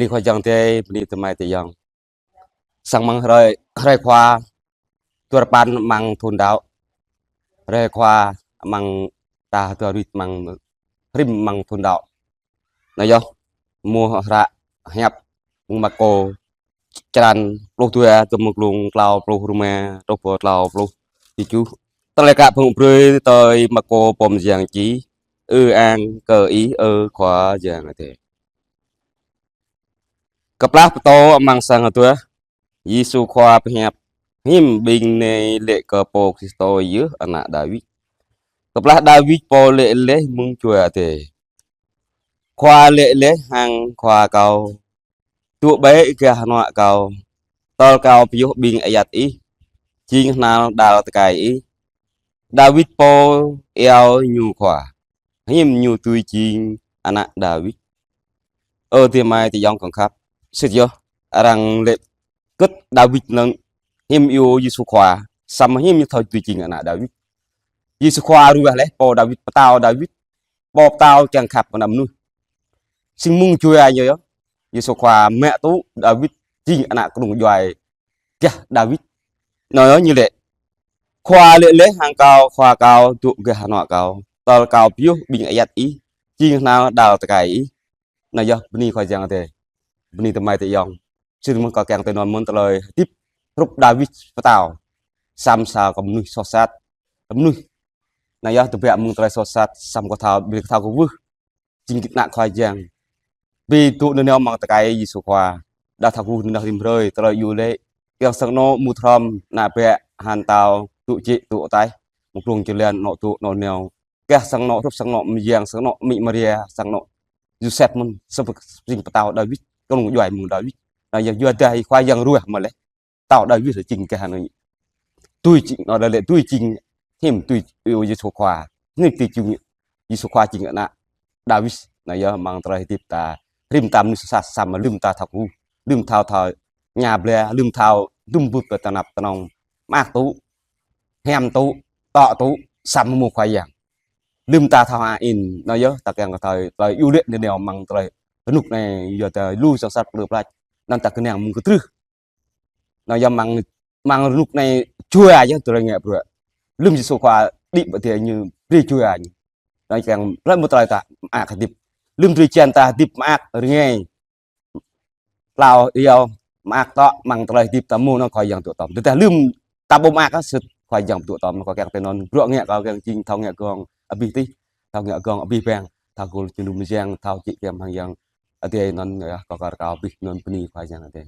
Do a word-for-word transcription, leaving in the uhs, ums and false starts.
Bơni Khua Yang Adai, bơni tơmai tơyŏng. Sang mơ̆ng hrơi, hrơi Khua, dua rơpăn amăng thun đăo. Hrơi Khua amăng ta dua rơwit amăng rĭm amăng thun đăo. Anai yơh, mơ̆ng hră hiăp mơ̆ng Markô, črăn pluh dua, tơ̆m mơ̆ng klŭng klâo pluh rơma truh pơ klâo pluh tơjuh. Tơlơi kă pơ̆ng brơi tui Markô pô mơyang čih. Ư-ang kơ Ih, ơ Khua Yang Adai. Kơplah pơtô amăng sang hơduah, Yêsu Khua pơhiăp: Hiư̆m ƀing nai laĭ kơ Pô Kristô yơh ană Dawid? Kơplah Dawid pô laĭ laih mơ̆ng Jua Adai: Khua laĭ laih hăng Khua Kâo: Dŏ bĕ gah hơnuă Kâo, tơl Kâo pioh ƀing ayăt Ih jing hơnăl đal tơkai Ih. Dawid pô iâu Ñu Khua, hiư̆m Ñu dưi jing ană Dawid? Ơ tơmai tơyŏng kơ khăp, sĭt yơh, arăng laĭ kơ Dawid lăng hiư̆m iâu Yêsu Khua, samơ̆ hiư̆m Ñu thâo dưi jing ană Dawid. Yêsu Khua ruah laih pô Dawid, pơtao Dawid, pô pơtao kiăng khăp kơ ană mơnuih. Sĭt mơ̆ng Jua Ñu yơh, Yêsu Khua mă tŭ Dawid jing ană kơnung djuai gah Dawid. Anai yơh Ñu laĭ: Khua laĭ laih hăng Kâo, Khua Kâo: Dŏ gah hơnuă Kâo, tơl Kâo pioh ƀing ayăt Ih jing hơnăl đal tơkai Ih. Anai yơh, bơni Khua Yang Adai. Bơni tơmai tơyŏng. Sĭt mơ̆ng kâo kiăng tui anŭn mơ̆n tơlơi hơdip hrup Dawid pơtao. Samơ̆ sa kơ mơnuih soh sat. Mơnuih anai yơh tơbiă mơ̆ng tơlơi soh sat, samơ̆ kơ thâo, ƀing kơ thâo kơ wơ̆h jing ană Khua Yang. Ƀing dŏ nanao amăng tơkai Yêsu Khua, đa thâo kơ nanao rĭm hrơi, tơlơi iâu laĭ, kiăng sang anŏ mŭt hrŏm, ană bă, hăng tao, dŏ jĕ, dŏ ataih, mơ̆ng klŭng jơlan, anŏ dŏ, anŏ nao. Kiăng sang anŏ hrup, sang anŏ mơyang, sang anŏ amĭ Maria, sang anŏ Yôsep mơ̆n, samơ̆ jing pơtao Dawid, kơnung djuai mơ̆ng Dawid. Anai yơh Jua Adai Khua Yang ruah mă laih pơtao Dawid jing gah anai. Dưi jing, anŭn laĭ dưi jing, hiư̆m dưi iâu Yêsu Khua. Anai dưi jing Yêsu Khua jing ană Dawid. Anai yơh amăng tơlơi hơdip ta, rĭm ta mơnuih soh sat samơ̆ lơ̆m ta thâo kơ, lơ̆m thâo thâo ña ble, lơ̆m thâo dŭm bưp kơ tơnap tơnong, mơak tŭ, hiam tŭ, tŏ tŭ, samơ̆ mơ̆ng Khua Yang. Lơ̆m ta thâo hă in, anai yơh ta kiăng kơ thâo tơlơi iâu laĭ nanao amăng tơlơi rơnŭk anai, yua ta lu soh sat plư plač, anŭn ta kơnang mơ̆ng kơtrưh. Anai yơh amăng, amăng rơnŭk anai Jua yơh tơlơi ngă bruă. Lơ̆m Yêsu Khua đĭ pơ adai Ñu brơi Jua Ñu. Anai kiăng laĭ mơ̆ng tơlơi ta mơak hơdip. Lơ̆m drơi jăn ta hơdip mơak rơngai, klâo iâu, mơak tŏ, amăng tơlơi hơdip ta mơ̆ng anŭn Khua Yang dŏ tŏm. Tơdah lơ̆m ta ƀu mơak sĭt Khua Yang dŏ tŏm. Kâo kiăng tui anŭn, bruă ngă kâo kiăng jing thâo ngă gơ̆ng abih tih, thâo ngă gơ̆ng abih bang, thâo gul jơnum mơyang, thâo jĕ giăm hăng Yang Adai anŭn yơh, kâo kar kâo abih anŭn, bơni Khua Yang Adai.